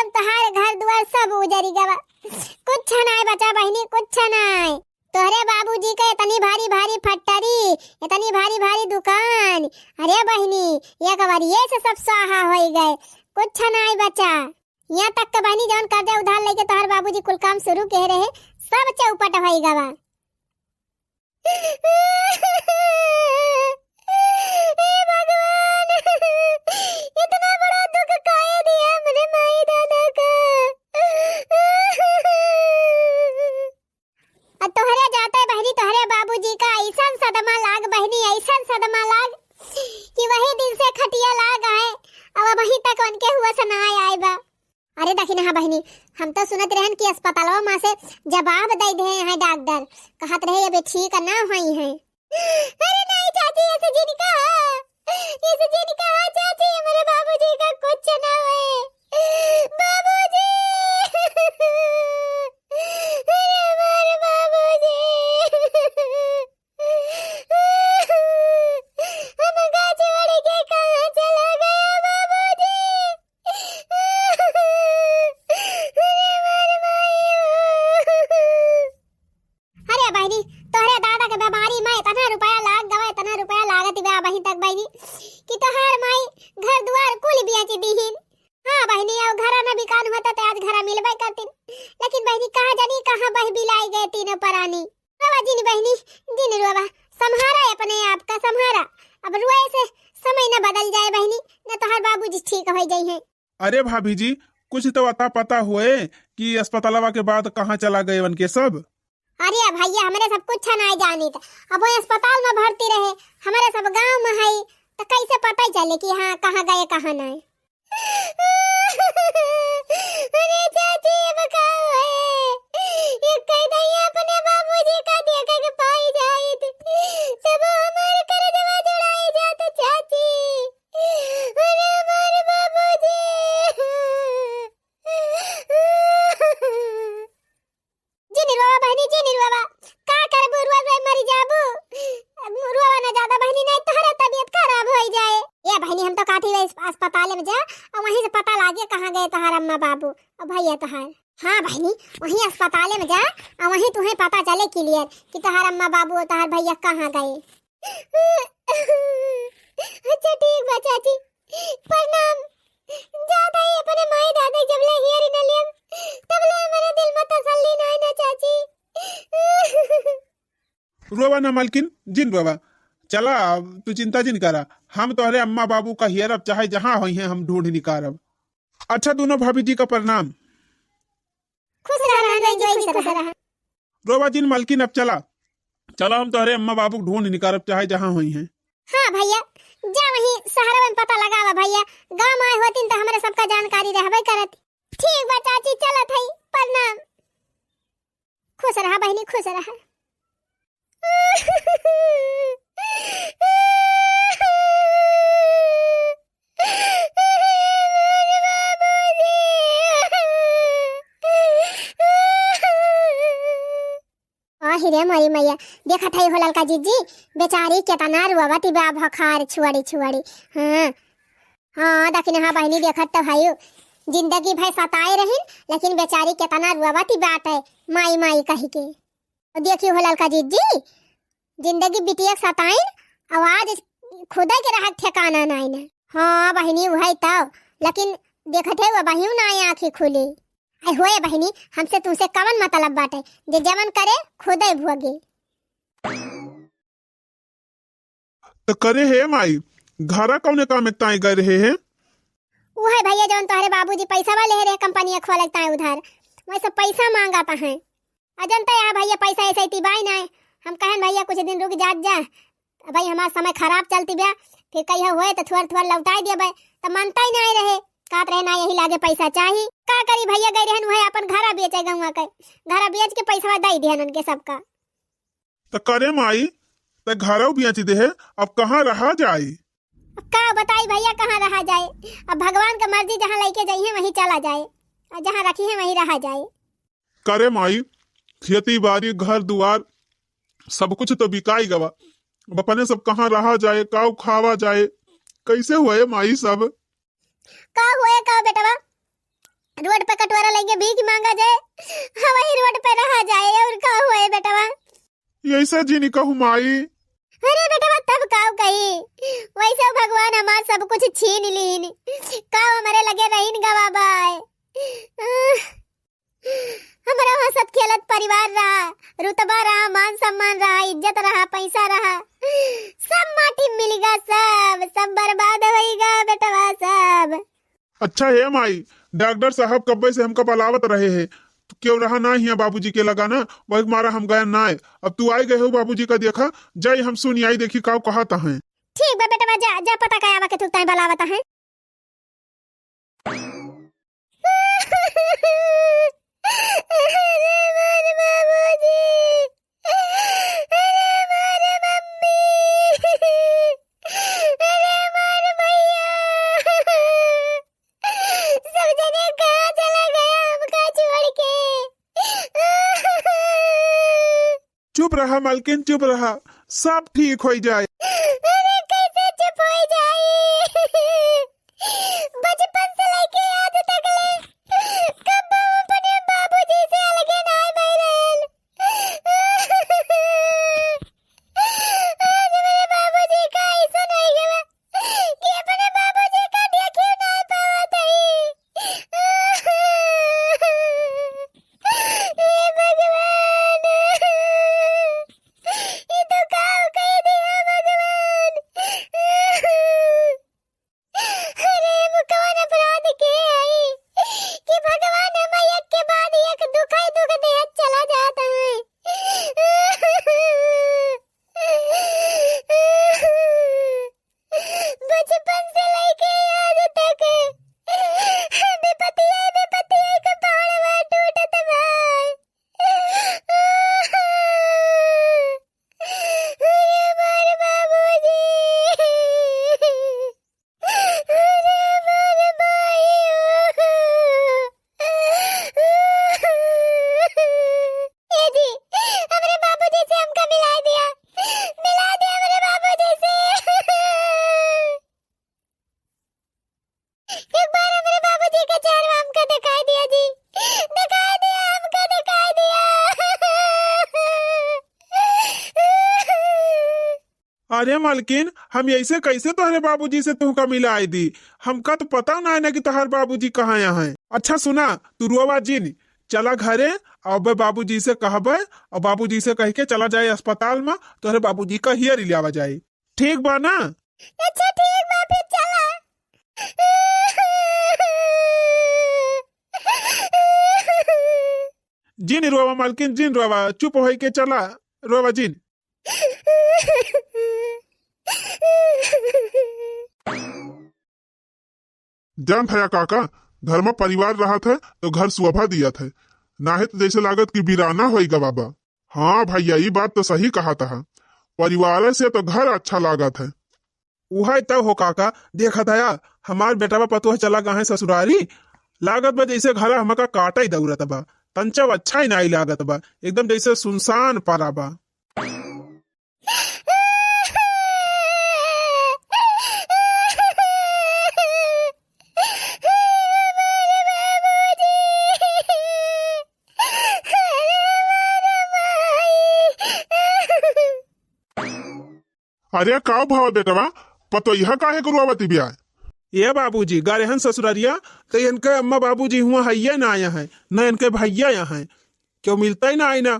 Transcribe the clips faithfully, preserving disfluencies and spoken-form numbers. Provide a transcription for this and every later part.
तोहार घर दुआर सब उजरी गवा, कुछ नाय बचा बहिनी, कुछ नाय। तोहरे बाबूजी के इतनी भारी भारी फैक्ट्री, इतनी भारी भारी दुकान, अरे बहिनी, एक बारिये से सब स्वाहा होई गए, कुछ नाय बचा। यहाँ तक के बहिनी जौन कर्जा उधार लेके तोहर बाबूजी कुल काम शुरू किहे रहे, सब चौपट होई गवा। हे भगवान, इतना बड़ा दुख काहे दिया हमरे माई दादा का। आ तोहरे जाते बहिनी, तोहरे बाबूजी का ऐसन सदमा लाग बहिनी, ऐसन सदमा लाग कि वही दिन से खटिया लाग आए, अब वहीं तक उनके हुआ से ना आए बा। अरे दखिनहा बहिनी, हम तो सुनत रहन कि अस्पतालवा मा से जवाब दे दे हैं डॉक्टर, कहत रहे अबे ठीक ना हुई हैं। अरे नहीं चाची, ऐसे जिन कहा, ऐसे जिन कहा चाची, मेरे बाबूजी का कुछ ना हुए। बाबूजी, अरे हमारे बाबूजी। हमका छोड़ के कहाँ चला गया बाबूजी? अरे मोर माई हो। अरे बहिनी, तोहरे दादा के बीमारी मा इतना रुपया लाग गवा, इतना रुपया लागत बा अबहीं तक बहिनी, कि तोहार माई घर दुआर कुल बेच दीहिन। हाँ बहिनी, अब घरा न बिकान होता तो आज घरा मिलबे करतीन, लेकिन बहिनी कहाँ जानी कहाँ बह बिलाई गए तीनों परानी। रोवा जिन बहिनी, जिन रोवा, सम्हारा अपने आप का सम्हारा। अब रोए से समय न बदल जाए बहिनी, न तोहार बाबूजी ठीक हो जाई हैं। अरे भाभी जी, कुछ तो अता पता होए कि अस्पतालवा के बाद कहाँ चला गए उनके सब? अरे भैया, हमरे सब कुछ नाय जानित। अब वो अस्पताल मा भर्ती रहे, हमरे सब गाँव मा है, तो कैसे पता चले कि हाँ, कहाँ गए, कहाँ नाय? अरे चाची, अब का होए? एक कह दइया अपने बाबूजी का देखे के पाई जाइत, तब हमार करजवा जुड़ाई जात चाची। अरे हमार बाबूजी। जिन रोवा बहिनी, जिन रोवा, का करबू, रोवा रोवा मरी जाबू। रोवा ना ज्यादा बहिनी, नहीं तोहरा तबीयत खराब होई जाए। ए बहिनी, हम तो कहती है इस अस्पताल में जा और वहीं से पता लागे कहाँ गए तोहार अम्मा बाबू और भैया तोहार। हाँ बहिनी, वहीं अस्पताल में जा और वहीं तुम्हें पता चले क्लियर कि तोहार अम्मा बाबू और तोहार भैया कहाँ गए। अच्छा ठीक बा चाची, प्रणाम। जात हई अपने माई दादा जब ले हेरी न लियम, तब ले मेरे दिल में तसल्ली नाय ना चाची। रोवा ना मलकिन, जिन रोवा। चला, अब तू चिंता जिन करा, हम तोहरे अम्मा बाबू का हेरब, चाहे जहाँ होई हैं हम ढूंढ निकारब। अच्छा दोनों भाभी जी का प्रणाम। खुश रहा, रहा, रहा, खुश रहा। रोवा जिन मलकिन, अब चला, चला हम तोहरे अम्मा बाबू को ढूंढ निकारब, चाहे जहाँ होई हैं। हाँ भैया, जा वहीं शहर में पता लगावा भैया, गाँव में आए होतीन तो हमरे सबका जानकारी रहबे करत। ठीक बा चाची, चलत हई, प्रणाम। खुश रहा बहिनी, खुश रहा। आहि रे मोरी मैया, देखत हई हो ललका जिज्जी, बेचारी केतना रोवत बा भखार छुअड़ी छुअड़ी। हाँ, हाँ, दखिनहा बहिनी देखत तो हई, जिंदगी भर सताए रहिन, लेकिन बेचारी केतना रोवत बाटे, माई माई कहि के। देखी हो ललका जिज्जी, जिंदगी बिटिया के सताइन, अउ आज खुदे के रहक ठेकाना नाइन। हाँ बहिनी, उहइ तउ, लेकिन देखत है, अबहिउ नाइ आँखी खुली। अइ होए बहिनी, हमसे तुमसे कवन मतलब बाटे, जे जवन करे खुदे भोगे। त करे हे माई, घरा कौने काम एक ताई गए रहे हैं? उहइ भइया, जौन तोहरे बाबूजी पैसा वाले रहे, कंपनी खोले ताई उधार, वही सब पैसा मांगत हैं। अ जनता यहाँ भइया पैसा ऐसे ही बाई नाय। हम कहन भइया कुछ दिन रुक जात जा, अब भाई हमार समय खराब चलती बा, फिर कहियो होए तो थोड़ थोड़ लौटाई देबे, तो मनता ही नाय रहे, कहत रहे ना यही लागे पैसा चाही। का करी भइया, गए रहन वही अपन घरा बेचे गौवा के, घरा बेच के पैसा दे दिहन उनके सबका। त करे माई, त घरौ बेच देहे, अब कहाँ रहा जाई? अब का बताई भइया, कहाँ रहा जाए? अब भगवान का मर्जी, जहाँ लइके जइहें वहीं चला जाए, और जहाँ रखिहें वहीं रहा जाए। करे माई, खेती बारी, घर दुआर, सब कुछ तो बिकाई गवा। अब अपने सब कहाँ रहा जाए, काउ खावा जाए, कैसे होए माई सब? का होए का बेटवा? रोड पे कटोरा लेके भीख मांगा जाए, हाँ, वही रोड पे रहा जाए, और का हुआ है बेटवा? ऐसा जिन कहू माई। अरे बेटवा, तब काउ कही, वैसे भगवान हमार सब कुछ छीन लीन, काउ हमारे लगे रहीन गवा बाय। हमरा हँसत खेलत परिवार रहा, रुतबा रहा, मान सम्मान रहा, इज्जत रहा, पैसा रहा, सब माटी मिलिगा, सब, सब बर्बाद होइगा बेटवा, सब। अच्छा हे माई, डॉक्टर साहब कब्बे से हमका बलावत रहे हैं, तो क्यों रहा ना हिया बाबूजी के लगा ना, वही मारा हम गया ना। अब तू आई गए हो बाबूजी का देखा, जाई हम सुनी आई देखी काउ कहत हैं। ठीक बा बेटवा, जा, जा पता कयावा के थुक ताई बलावत हैं। अरे मोर बाबूजी, अरे मोर मम्मी, अरे मोर भैया, सब जने कहाँ चला गया हमका छोड़ के? चुप रहा मालकिन, चुप रहा, सब ठीक होई जाए। अरे कैसे चुप होई जाई? बचपन से लेके आज तक ले कब्बो अपने बाबूजी से अलगे नाय भई रहन। आज मेरे बाबूजी का ऐसा नहीं गवा कि अपने बाबूजी का देखियो नाय पावत हई। हे भगवान, ई तो का कह दिया भगवान। अरे, हम कौन अपराध के हई कि भगवान हम एक के बाद एक दुख ही दुख देत चला जात है। बचपन से लेके आज तक विपतिया, विपतिया के पहाड़वा टूटत बा। अरे हमार बाबूजी, अरे हमार माई। ए जी, हमरे बाबूजी से हमका मिलाइ दिया, मिलाइ दिया हमरे बाबूजी से। एक बार हमरे बाबूजी के चेहरा हमका दिखाई दिया जी, दिखाई दिया, हमका दिखाई दिया। अरे मलकिन, हम ऐसे कैसे तोहरे बाबूजी से तुहका मिलाए दी? हमका तो पता ना है ना कि तोहर बाबूजी कहाँ यहाँ है। अच्छा सुना, तू रोवा जिन, चला घरे, अउर बाबूजी से कहबे, अउर बाबूजी से कह के चला जाए अस्पताल में, तोहरे बाबूजी का हियर लियावा जाए। ठीक बा ना? अच्छा ठीक बा, फिर चला। जिन रोवा मलकिन, जिन रोवा, चुप होई के चला, रोवा जिन। जानत हया काका, घर में परिवार रहत है तो घर शोभा दियत है, नाहीं तो जैसे लागत कि वीराना होई गवा बा। हाँ भैया, ई बात तो सही कहत ह, परिवार से तो घर अच्छा लागत है। उहै तब हो काका, देखत हया, हमार बेटवा पतोह चला गए हैं ससुरारी, लागत बा जैसे घर हमका काटे दौड़त बा, तंचव अच्छा ही नाई लागत बा, एकदम जैसे सुनसान परा बा। अरे का भवा बेटवा, पतोहिया काहे को रोवती बिया? ए बाबूजी, गए रहन ससुररिया, तो इनके अम्मा बाबूजी हुआ हइये ना आया है, न इनके भइया यहाँ है, क्यों मिलता ही ना आई ना,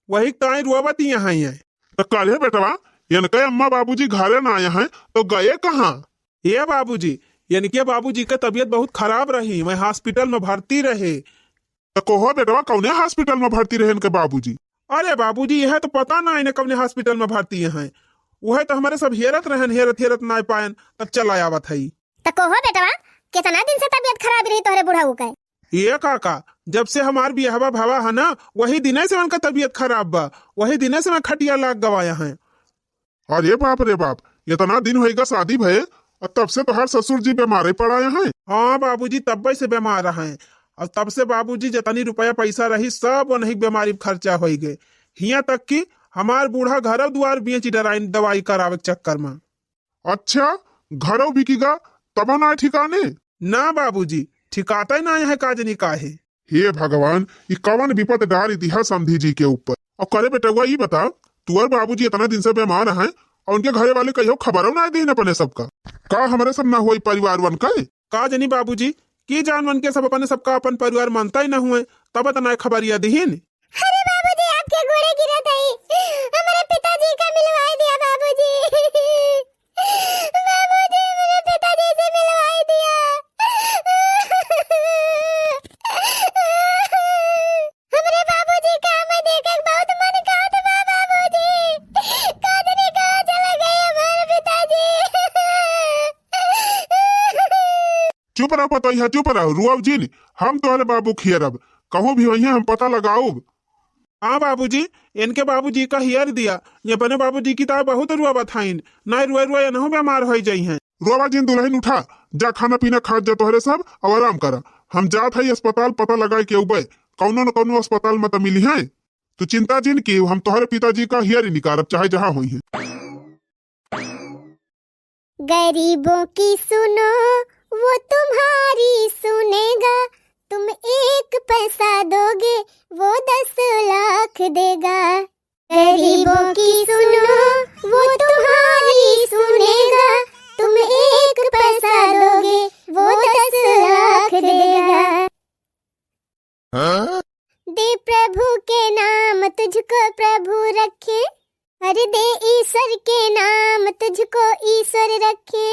वही ताई रोवती यहाँ है। तो काहे बेटवा, इनके अम्मा बाबूजी घरे ना आया है, तो गए कहाँ? ए बाबूजी, इनके बाबूजी के तबीयत बहुत खराब रही, वहीं hospital में भर्ती रहे। तो कहो बेटवा, कौने hospital में भर्ती रहे इनके बाबूजी? अरे बाबूजी, यह तो पता ना इन्हें कौने hospital में भर्ती हैं, वह तो हमारे सब हेरत रहन, हेरत हेरत ना पायन, तब चला आवत है। तो कहो बेटवा, कितना दिन से तबीयत खराब रही तोहरे बुढ़ऊ के? ए काका, जब से हमार बियाहवा भवा है ना, वही दिने से उनका तबीयत खराब बा, वही दिने से मैं खटिया लाग गवाया है। अरे बाप रे बाप, इतना दिन होइगा शादी भये, और तब से तोहार ससुर जी बीमारे पड़ा हैं? हाँ बाबूजी, तब्बे से बीमार हैं, और तब से बाबूजी जितनी रुपया पैसा रही, सब उन्हीं बीमारी में खर्चा होइगे। हियाँ तक कि हमार बूढ़ा घरो दुआर बेची डराइन दवाई करावे के चक्कर में। अच्छा, घरो बिकिगा, तब ना ठिकाने? ना बाबूजी, ठिकातै नाहीं है, का जनी काहे। हे भगवान, ई कवन विपत डारि दिहा समधी जी के ऊपर। अब करे बेटउआ, ई बता, तुअर बाबूजी इतना दिन से बीमार हैं और उनके घरे वाले कहियो खबरौ नाहीं दिहिन अपने सबका। का हमरे सब ना हुई परिवार वन के? का जनी बाबूजी, की जान वन के सब अपने सबका अपन परिवार मानतै न हुए, तब इतना खबरिया दिहिन। अरे बाबूजी, आपके गोड़े गिरत हई, हमरे पिताजी का मिलवाई दिया बाबूजी। बाबूजी, हमरे पिताजी से मिलवाई दिया। हमरे बाबूजी का हमें देखे के बहुत मन कहत बा बाबूजी। का जनी कहाँ चला गए हमारे पिताजी। चुप रह पतोहिया, चुप रह, रुआव जिन। हम तोहरे बाबू खियरब, कहूँ भी वहीं हम पता लगाउब। हाँ बाबूजी, इनके बाबूजी का हियर दिया, ये अपने बाबूजी की ताई बहुत रुआवत हईन, नाहीं रुए रुए एनहू बीमार होइ जइहैं। रुआवा जिन दुलहिन, उठा, जा खाना पीना खा जा तोहरे सब, और आराम करा। हम जात हई अस्पताल पता लगाए के उबे, कौनो न कौनो अस्पताल में त मिलिहैं। तू चिंता जिन की, हम तोहरे पिताजी का हियर निकारब, चाहे जहाँ होइहैं। गरीबों की सुनो, वो तुम्हारी सुनेगा, तुम एक पैसा दोगे, वो दस लाख देगा। गरीबों की सुनो, वो तुम्हारी सुनेगा, तुम एक पैसा दोगे, वो दस लाख देगा। हाँ? दे प्रभु के नाम तुझको प्रभु रखे, अरे दे ईश्वर के नाम तुझको ईश्वर रखे,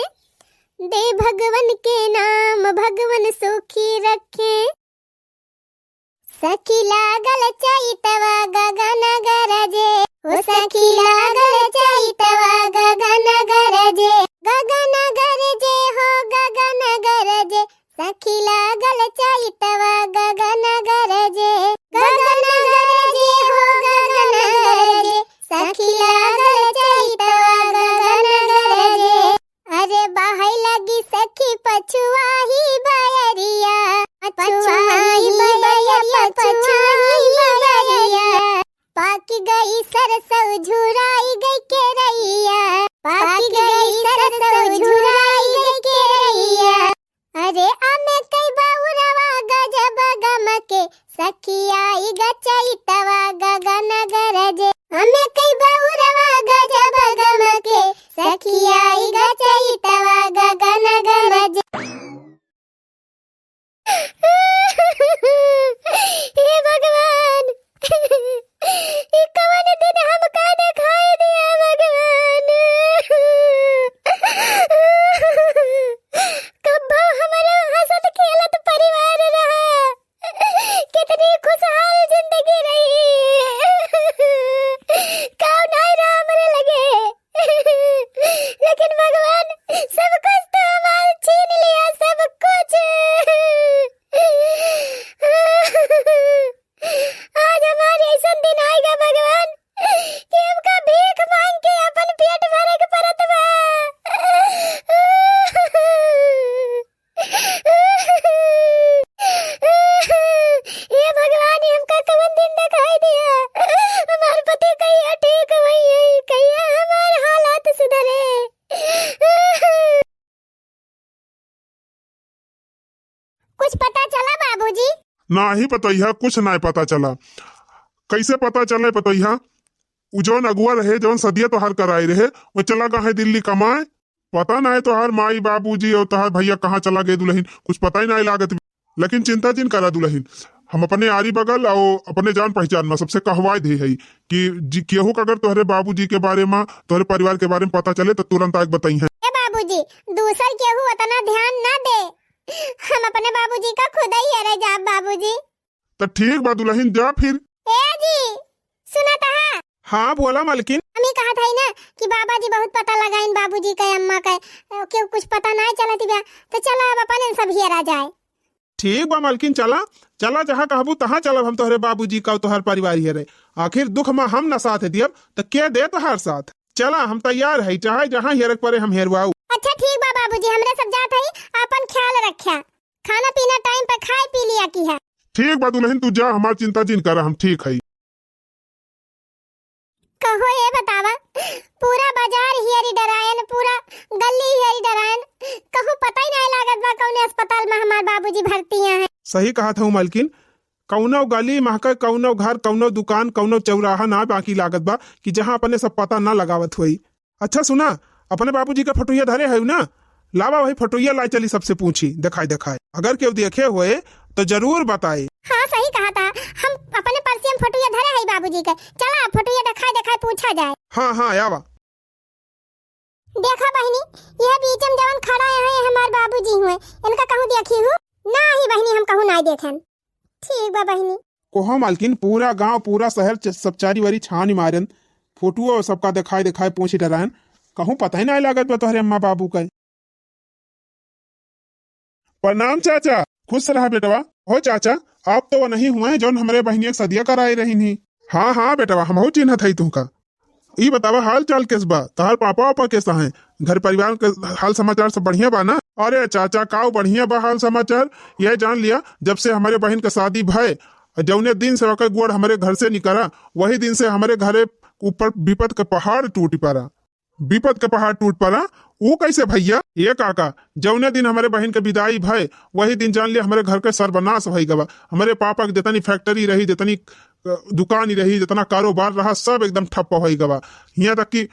दे भगवन के नाम भगवन सुखी रखे। सखी लागल चैतवा गगन गरजे, ओ सखी लागल चैतवा गगन गरजे, गगन गरजे हो गगन गरजे, सखी लागल चैतवा गगन गरजे, गगन गरजे हो गगन गरजे, सखी लागल चैतवा गगन गरजे। अरे बहै लगी सखी पछुआही बयरिया, पछुआही बयरिया, पछुआही बयरिया। पाकि गई सरसौ झुराई गई केरैया, पाकि गई सरसौ झुराई गई केरैया। अरे अमे कई बउरवा गजब गमके, सखी आई ग चैतवा गगन गरजे। अमे कई बउरवा गजब गमके, सखी आई ग चैतवा गगन गरजे। हे भगवान, ई कवन दिन हमका देखाई दिया भगवान। कब्बो हमरो हंसत खेलत परिवार रहा, कितनी खुशहाल जिंदगी रही। कौन आई रहा हमरे लगे, लेकिन भगवान सब कुछ तो हमार छीन लिया, सब कुछ। आज हमारे ऐसन दिन आएगा भगवान कि हमका भीख मांग के अपन पेट भरे के पड़त बा। हे भगवान, ये हमका कवन दिन देखाई दिया? हमार पति कहिया ठीक होई है, कहिया हमार हालात सुधरे? कुछ पता चला बाबूजी? नाही पतोहिया, कुछ नाही पता चला। कैसे पता चले पतोहिया? उ जौन अगुआ रहे, जौन सदिया तोहार कराए रहे, वो चला गा है दिल्ली कमाए। पता नाही तोहार माई बाबूजी और तोहार भैया कहाँ चला गए दुलहिन, कुछ पता ही नाही लागत। लेकिन चिंता जिन करा दुलहिन, हम अपने आरी बगल और अपने जान पहचान में सबसे कहवाए दे है कि जी, केहू का अगर तोहरे बाबूजी के बारे में, तोहरे परिवार के बारे में पता चले तो तुरंत आके बताई है। ए बाबूजी, दूसर केहू उतना ध्यान ना दे, हम अपने बाबूजी का खुद ही हेरे जाब बाबूजी। तो ठीक बा दुलहिन, जा फिर। ए जी, सुना तहा? हाँ, बोला मलकिन। हम ही कहत हई ना कि बाबा जी बहुत पता लगाइन बाबूजी के, अम्मा के, केहू कुछ पता नाही चलत बा, तो चला अब अपन इन सब हेरा जाए। ठीक बा मलकिन, चला, चला, जहाँ कहबू तहाँ चलब हम तोहरे बाबूजी का, तोहर परिवार हेरे। आखिर दुख में हम न साथ दियब, तो के दे तोहार साथ? चला, हम तैयार है, चाहे जहाँ हेरे के पड़े हम हेरवाऊ। अच्छा ठीक बा बाबूजी, हमरे सब जात हई, अपन ख्याल रख्या, खाना पीना टाइम पे खाए पी लिया की है। ठीक बा दुलहिन, तू जा, हमार चिंता जिन करा, हम ठीक हई। कहो ए बतावा, पूरा बाजार हियरी डरायन, पूरा गल्ली हियरी डरायन, कहूँ पता ही नाहीं लागत बा कौने अस्पताल मा हमार बाबूजी भर्ती हैं। सही कहत हऊ मलकिन, कौनो गली महके, कौनो घर, कौनो दुकान, कौनो चौराहा ना बाकी लागत बा कि जहाँ अपने सब पता ना लगावत होई। अच्छा सुना, अपने बाबूजी का फोटोइया धरे हऊ ना? लावा वही फोटोइया लाइ चली सबसे पूछी, देखाइ देखाइ। अगर केहू देखे होए तो जरूर बताए। हाँ, सही कहत ह, हम अपने पर्सिया मा फोटोइया धरे हई बाबूजी के। चला, फोटोइया देखाइ देखाइ पूछा जाए। हाँ, हाँ, आवा। देखा बहिनी, यह बीच मा जवन खड़ा है, हमार बाबूजी हुए, इनका कहूँ देखी हू? नाहीं बहिनी, हम कहूँ नाहीं देखेन। ठीक बा बहिनी। ओहो मालकिन, पूरा गाँव, पूरा शहर च-, सब चारी वारी छानी मारन, फोटुओ सबका देखाइ देखाइ पूछी डरायन, कहूँ पता ही नाहीं लागत बा तोहरे अम्मा बाबू का। प्रणाम चाचा। खुश रहा बेटवा। हो चाचा, आप तो वनही हुए हैं जौन हमरे बहिनिया के सदिया कराए रहिन ही। हाँ, हाँ बेटवा, हमहू चिन्हत हई तुहका। ई बतावा, हाल चाल केस बा? तहार पापा वापा केसा हैं? घर परिवार के हाल समाचार सब बढ़िया बा ना? अरे चाचा, काउ बढ़िया बा हाल समाचार? यह जान लिया, जब से हमरे बहिन के शादी भय, जौने दिन से ओकर गोड़ हमरे घर से निकरा, वही दिन से हमरे घरे ऊपर विपद के पहाड़ टूट पड़ा। विपद के पहाड़ टूट पड़ा? ऊ कैसे भैया? ये काका, जौने दिन हमरे बहिन के विदाई भय, वही दिन जान लिया हमरे घर के सर्वनाश भई गवा। हमरे पापा के जितनी फैक्ट्री रही, जितनी, अ, दुकान रही, जितना कारोबार रहा, सब एकदम ठप्प होई गवा। हियाँ तक कि, अ,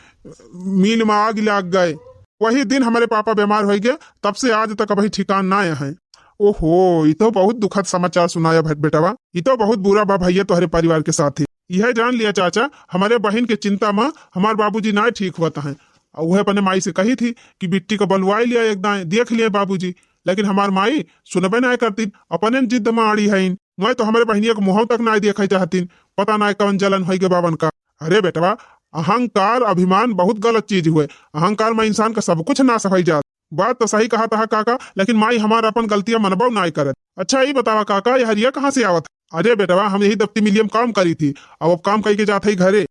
मिल मा आग लाग गए। वही दिन हमरे पापा बीमार होई गए, तब से आज तक अबही ठिकान ना है। ओहो, ई तो बहुत दुखद समाचार सुनाया भे-, बेटवा। ई तो बहुत बुरा बा भैया तोहरे परिवार के साथ ही। यह जान लिया चाचा, हमरे बहिन के चिंता मा हमार बाबूजी नाय ठीक होत हैं। और वह अपने माई से कही थी कि बिट्टी का बलवाई लिया एक दाएं, देख लिया बाबूजी। लेकिन हमार माई सुनबे नाय करतीन, अपने जिद मा अड़ी हईन। मैं तो हमरे बहिनिया के मुँह तक नाय देखे चाहतीन, पता नाय कौन जलन होई गे बावन का। अरे बेटवा, अहंकार अभिमान बहुत गलत चीज हुए। अहंकार मा इंसान का सब कुछ नाश होई जात। बात तो सही कहत ह काका, लेकिन माई हमार अपन गलतियाँ मनबो नाय करत। अच्छा, ई बतावा काका, ये हरिया कहाँ से आवत है? अरे बेटवा, हम यही दफ्ती मिलियम काम करी थी, अब, अब काम कई के जात है घरे।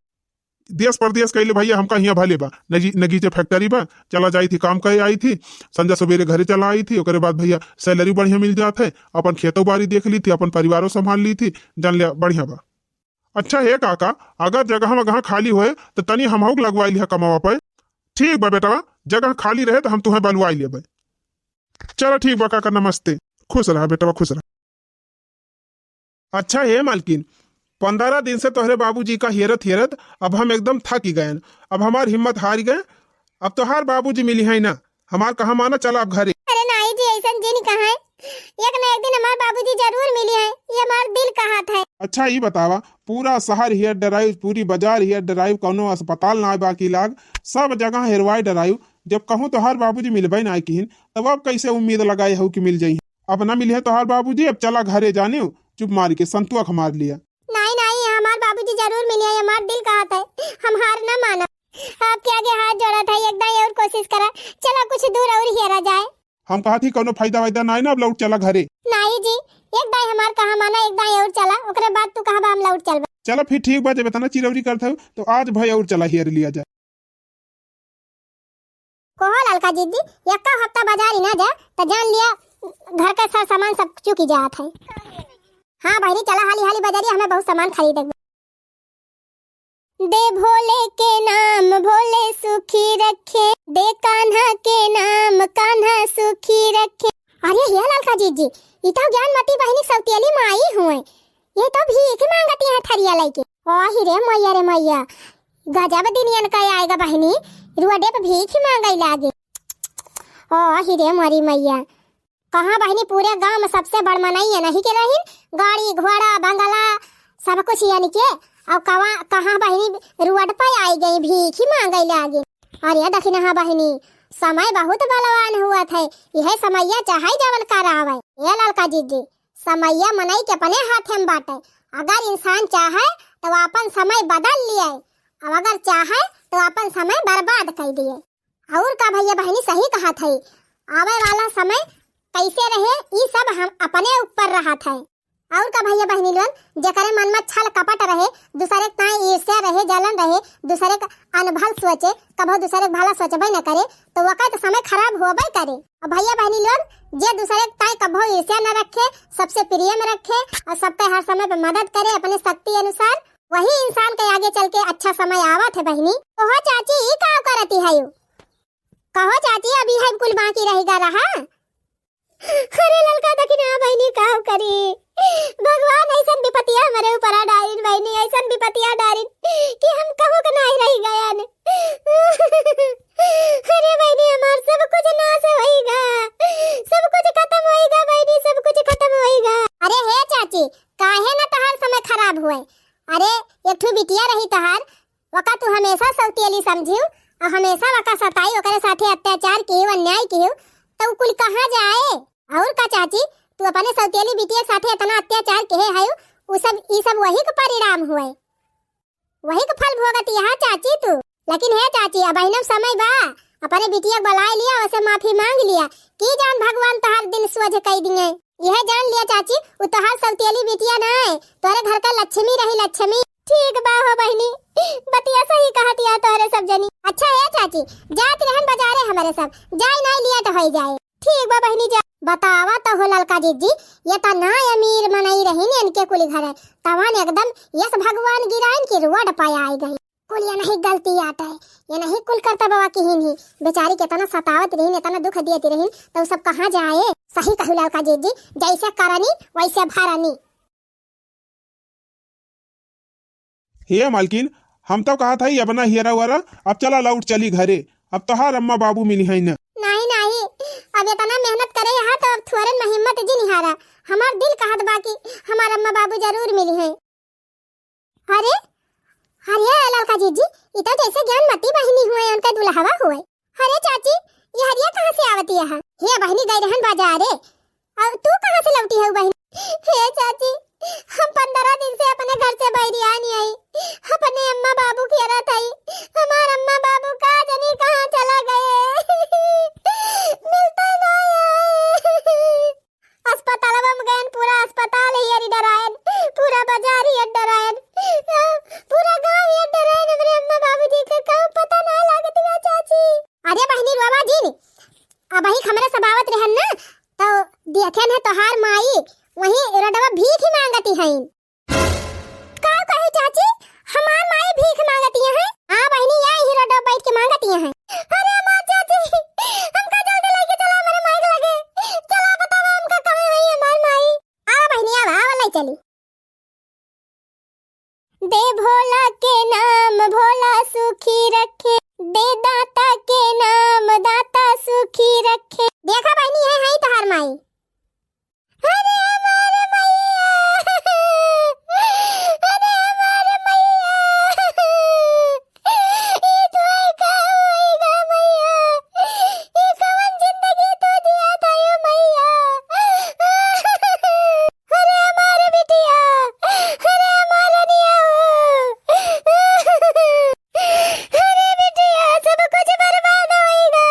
देश परदेश कइले भैया, हमका हियाँ भले बा, नगी-, नगीचे फैक्ट्री बा, चला जाई थी, काम करे आई थी, संझा सबेरे घरे चला आई थी, ओकरे बाद भैया सैलरी बढ़िया मिल जात है, अपन खेतो बाड़ी देख ली थी, अपन परिवारो संभाल ली थी, जान लिया बढ़िया बा। अच्छा हे काका, अगर जगह मगह खाली होए तो तनी हमहू के लगवाई लिहा कमवा पे। ठीक बा बेटवा, जगह खाली रहे तो हम तुहें बलवाई लेबे। चला ठीक बा काका, नमस्ते। खुश रहा बेटवा, खुश रहा। अच्छा हे मालकिन, पन्द्रह दिन से तोहरे बाबूजी का हेरत हेरत अब हम एकदम थक गएन। अब हमार हिम्मत हार गए। अब तोहार बाबूजी मिली है ना, हमार कहा माना, चला अब घरे। अरे नाई जी, ऐसन जिन कहा है, एक ना एक दिन हमार बाबूजी जरूर मिली है, ये हमार दिल कहत है। अच्छा ई बतावा, पूरा शहर हेयर डराइव, पूरी बाजार हेयर डराइव, कौनो अस्पताल ना बाकी लाग, सब जगह हेरवाई डराइव। जब कहूँ तोहार बाबूजी मिलबे ना किहिन, तब अब कैसे उम्मीद लगाए हऊ कि मिल जाई? अब ना मिली है तोहार बाबूजी, अब चला घरे जाने, चुप मार के संतुआ खमार लिया। नाई, नाई, हमार बाबूजी जरूर मिली है, हमार दिल कहत है, हम हार ना माना। आपके आगे हाथ जोड़त है, एक दाई और कोशिश करा, चला कुछ दूर और हेरा जाए। हम कहत ही कौनो फायदा वायदा नाई ना, अब लौट चला घरे। नाई जी, एक दाई हमार कहा माना, एक दाई और चला, ओकरे बाद तू कहबा हम लौट चलबा। चला फिर ठीक बा, जब इतना चिरौरी करत हऊ, तो आज भाई और चला हेर लिया जाए। कोहो ललका जिज्जी, एक्का हफ्ता बाजारी ना जा, त जान लिया घर के सर सामान सब चुकी जात है। हाँ बहिनी, चला हाली हाली बाजारी, हमें बहुत सामान खरीदे के बा। दे भोले के नाम भोले सुखी रखे, दे कान्हा के नाम कान्हा सुखी रखे। अरे हे ललका जिज्जी, ई तो ज्ञानमती बहिनी सौतेली माई हुए, ये तो भीख मांगती है थरिया लेके। ओ ही रे मैया रे मैया, गजब दिन इनका आएगा बहिनी, रोडे पे भीख मांगे लागे। ओ ही रे मोरी मैया, कहाँ बहिनी, पूरे गांव में सबसे बड़ मनई इनही के रहिन, गाड़ी, घोड़ा, बंगला, सब कुछ इनके। और कवा-, कहाँ बहिनी, रोड पे आई गई, भीख ही मांगे लागे। अरे दखिनहा बहिनी, समय बहुत बलवान हुआ था, यह समैया चाहे जवन करावे। ए ललका जिज्जी, समैया मनई के अपने हाथे में बाटे। अगर इंसान चाहे तो आपन समय बदल लिए, और अगर चाहे तो आपन समय बर्बाद कर दिए। और का भैया बहिनी सही कहत है, आवे वाला समय कैसे रहे, ई सब हम अपने ऊपर रहत है। और का भैया बहिनी लोग, जेकरे मन में छल कपट रहे, दूसरे के ताई ईर्ष्या रहे, जलन रहे, दूसरे के अनभल सोचे, कभो दूसरे के भला सोचबे न करे, तो ओकर तो समय खराब होबे करे। और भैया बहिनी लोग, जे दूसरे के ताई कभो ईर्ष्या न रखे, सबसे प्रेम रखे और सबके हर समय पे मदद करे अपने शक्ति अनुसार, वही इंसान के आगे चल के अच्छा समय आवत है बहिनी। ओहो चाची, ई का करती है यू? कहो चाची, अभी है कुल बाकी रहिगा रहा। अरे ललका दखिना बहिनी, का करी? भगवान ऐसन विपतिया हमरे ऊपर आ डारिन बहिनी, ऐसन विपतिया डारिन कि हम कहूँ के नाहीं रहि गयन। अरे बहिनी, हमार सब कुछ नाश होइगा, सब कुछ खतम होइगा बहिनी, सब कुछ खतम होइगा। अरे हे चाची, काहे ना तहार समय खराब हुए? अरे एक ठो बिटिया रही तहार, वका तू हमेशा सौतेली समझियो और हमेशा वका सताई, ओकरे साथे अत्याचार कियो, अन्याय कियो, तो उ कुल कहाँ जाए? और का चाची, तू अपने सौतेली बिटिया के साथे इतना अत्याचार किहे है, उ सब, ई सब वही के परिणाम हुए, वही के फल भोगत यहाँ चाची तू। लेकिन हे चाची, अब अहिनम समय बा, अपने बिटिया के बुलाए लिया, ओसे माफी मांग लिया, कि जान भगवान तोहार दिन सोझ कई दिए। यह जान लिया चाची, उ तोहार सौतेली बिटिया ना है, तोरे घर का लक्ष्मी रही, लक्ष्मी। ठीक बा हो बहिनी, बतिया सही कहत या तोहरे सब जनी। अच्छा हे चाची, जात रहन बजारे हमरे सब, जाई नाई लिया तो होई जाए। ठीक बा बहिनी जा। बतावा तो हो ललका जीजी, ये तो ना अमीर मनई रही ने इनके कुली घर है, तवन एकदम यस भगवान गिराइन की रोड पे आई गई। कुल ये नहीं गलती आटे, ये नहीं कुल करता बाबा की ही नहीं। बेचारी के इतना सतावत रही, इतना दुख दियत रही, तो सब कहाँ जाए? सही कहू ललका जीजी, जैसे करनी वैसे भरनी। हे मालकिन, हम तो कहा था ही अब ना हियरा उयरा, अब चला लौट चली घरे, अब तोहार अम्मा बाबू मिली है ना। नहीं, नहीं, अब इतना मेहनत करे यहाँ तो अब थोरन में हिम्मत जिन हारा। हमार दिल कहत बा कि हमार अम्मा बाबू जरूर मिली हैं। अरे, अरे ललका जीजी, ई तो जैसे ज्ञानमती बहिनी हुए, उनका दुल्हवा हुए। अरे चाची, ये हरिया कहाँ से आवती है? हे बहिनी, गई रहन बाजारे। और तू कहाँ से लौटी है बहिनी? हे चाची, हम पंद्रह दिन से अपने घर से बहरिया नहीं आई, अपने अम्मा बाबू के रहत आई। हमार अम्मा बाबू का जनी कहाँ चला गए, मिलते नहीं आए। अस्पतालवा में गयन, पूरा अस्पताल ही अरी डरायन, पूरा बाजार ही डरायन, पूरा गांव ही डरायन। हमरे अम्मा बाबूजी के कहूँ पता ना लागत बा चाची। अरे बहिनी रोवा जिन, अबही हमरे सब आवत रहन ना, तो देखेन है तोहार माई वही रोडवा भीख ही मांगती हईन। का कहे चाची, हमार माई भीख मांगती है? हाँ बहिनी, या ही रोड बैठ के मांगती है। अरे हमार चाची, हमका जल्दी लेके चला, हमारे माई के लगे। चला बतावा हमका कहाँ है हमार माई। आवा बहिनी, आवा, आवा, ले चली। दे भोला के नाम भोला सुखी रखे, दे दाता के नाम दाता सुखी रखे। देखा बहिनी, है, है तोहार माई। अरे हमार मैया, अरे हमार मैया, ई तोर का होइगा मैया, ई कवन जिंदगी तू दिया था यो मैया। अरे हमार बिटिया, अरे हमार निया हो। अरे बिटिया, सब कुछ बर्बाद होइगा,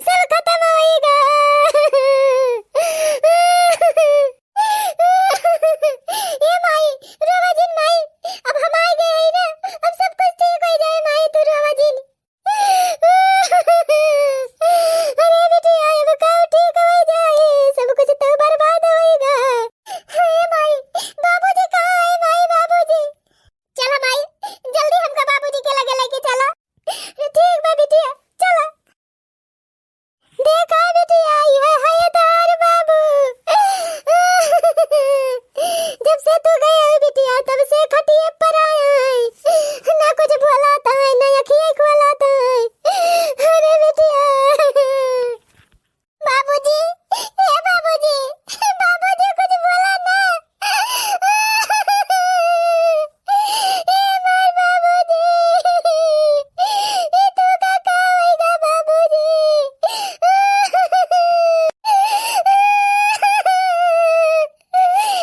सब खतम होइगा। ए माई, रोवा जिन माई, अब हम आ गए हैं ना, अब सब कुछ ठीक हो जाए माई, तू रोवा जिन। अरे बिटिया, अब का ठीक हो जाए, सब कुछ तो बर्बाद होइगा। हे माई, बाबूजी कहाँ है माई, बाबूजी? चला माई, जल्दी हमका बाबूजी के लगे लेके चला। ठीक बा बिटिया, चला। देखा बिटिया, ये है तोहार बाबू। जब से तू गई है बिटिया, तब से खटिए पर आया है, ना कुछ बोलाता है, ना अखिए खोलाता है। अरे बिटिया। बाबूजी, ए बाबूजी, बाबूजी कुछ बोला ना। ए मार बाबूजी, ए तू का का होइगा बाबूजी?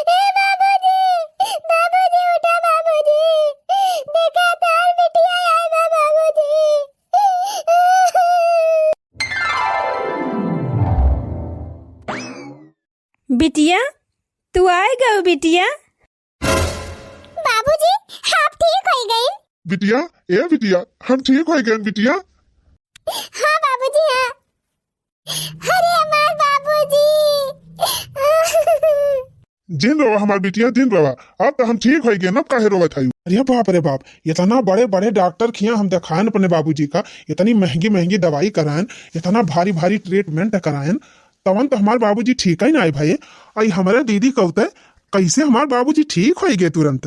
ए बाबूजी, बाबूजी उठा बाबूजी, देखा तार बिटिया आए बा बाबूजी। बिटिया, तू आए गऊ बिटिया? बाबूजी, आप ठीक होई गईन? बिटिया, ए बिटिया, हम ठीक होई गईन बिटिया। हाँ बाबूजी, हाँ। अरे हमार बाबूजी। जिन रवा हमार बिटिया, जिन रवा। अब तो हम ठीक होइ गए, अब काहे रोवत हयू? अरे बाप रे बाप, इतना बड़े बड़े डॉक्टर खिया हम देखायन अपने बाबूजी का, इतनी महंगी महंगी दवाई करायन, इतना भारी भारी treatment करायन, तवन तो हमार बाबूजी ठीक ही ना आए भाई। आई हमरे दीदी कहते कैसे हमार बाबूजी ठीक होइ गए तुरंत।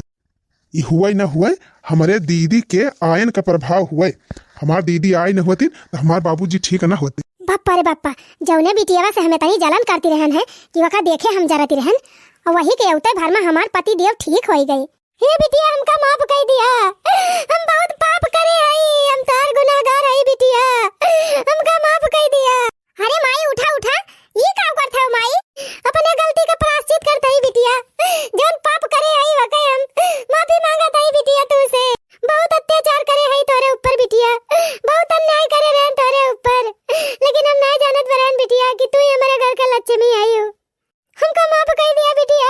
ई हुए न हुए, हमरे दीदी के आयन का प्रभाव हुए। हमार दीदी आई न होती तो हमार बाबूजी ठीक न होते। बाप्पा रे बाप्पा, जौने बिटियावा से हमें तनी जलन करती रहन है कि वका देखे हम जरती रहन, और वही के अवते भर में हमार पति देव ठीक होई गए। हे बिटिया, हमका माफ कई दिया, हम बहुत पाप करे हई, हम तोहार गुनाहगार हई बिटिया, हमका माफ कई दिया। अरे माई, उठा, उठा, ई का करत हऊ माई? अपने गलती का प्रायश्चित करत हई बिटिया। जौन पाप करे हई वके हम माफी मांगत हई बिटिया तू से। बहुत अत्याचार करे हई तोरे ऊपर बिटिया, बहुत अन्याय करे रहन तोरे ऊपर, लेकिन हम नाय जानत रहन बिटिया कि तू ही हमारे घर का लक्ष्मी हई हो। हमका माफ कई दिया बिटिया,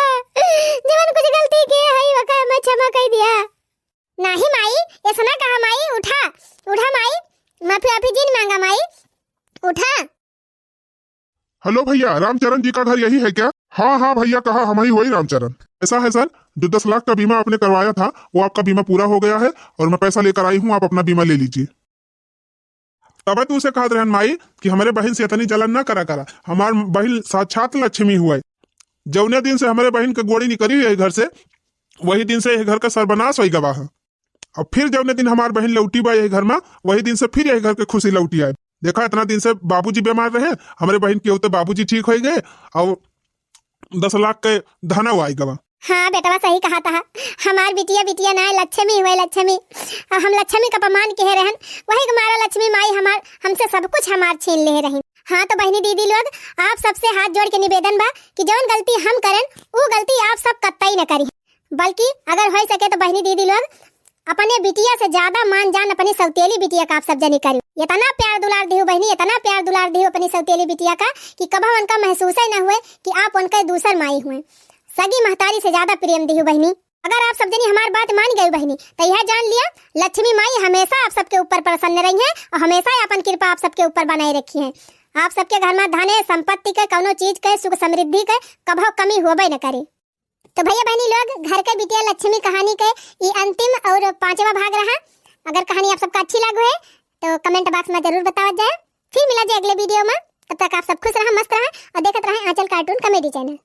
जवन कुछ गलती के हई वका हमें क्षमा कई दिया। नाही माई, ऐसा ना कहा माई, उठा, उठा माई, माफी वाफी जिन मांगा माई, उठा। हेलो भैया, रामचरण जी का घर यही है क्या? हाँ हाँ भैया, कहा, हम ही वही रामचरण। ऐसा है सर, जो दस लाख का बीमा आपने करवाया था, वो आपका बीमा पूरा हो गया है और मैं पैसा लेकर आई हूँ, आप अपना बीमा ले लीजिए। तबे तो उसे कहत रहन माई कि हमरे बहिन से इतनी जलन ना करा करा, हमार बहिन साक्षात लक्ष्मी हुए। जौने दिन से हमरे बहिन के गोड़ी निकली यही घर से, वही दिन से यही घर का सर्वनाश होई गवा है। और फिर जौने दिन हमार बहिन लौटी बा यही घर में, वही दिन से फिर यही घर के खुशी लौटी आए। देखा, इतना दिन से बाबूजी बीमार रहे, हमरे बहिन के होते बाबूजी ठीक होई गए और दस लाख के धनव आई गवा। हाँ बेटवा, सही कहा था, हमार बिटिया, बिटिया ना, लक्ष्मी हुए, लक्ष्मी। अब हम लक्ष्मी का अपमान कहे रहन, वही के मारा लक्ष्मी माई हमार, हमसे सब कुछ हमार छीन ले रही। हाँ तो बहिनी दीदी लोग, आप सबसे हाथ जोड़ के निवेदन बा कि जौन गलती हम करन, वो गलती आप सब कतई न करी, बल्कि अगर हो सके तो बहिनी दीदी लोग, अपने बिटिया से ज्यादा मान जान अपनी सौतेली बिटिया का आप सब जनी करी। इतना प्यार दुलार दिहू बहिनी, इतना प्यार दुलार दिहू अपनी सौतेली बिटिया का कि कभो उनका महसूस ही ना हुए कि आप उनके दूसर माई हुए। सगी महतारी से ज्यादा प्रेम दिहू बहिनी। अगर आप सब जनी हमार बात मान गई बहिनी, तो यह जान लिया, लक्ष्मी माई हमेशा आप सबके ऊपर प्रसन्न रही हैं और हमेशा अपन कृपा आप सबके ऊपर बनाए रखी हैं। आप सबके घर में धन है, संपत्ति के, कौनो चीज के, सुख समृद्धि के कभो कमी होबे न करे। तो भैया बहनी लोग, घर के बिटिया लक्ष्मी कहानी के ई अंतिम और पांचवा भाग रहा। अगर कहानी आप सबका अच्छी लागू है तो comment box में जरूर बतावत जाए। फिर मिला जाए अगले video में, तब तक आप सब खुश रहा, मस्त रहा और देखत रहे आंचल cartoon comedy channel।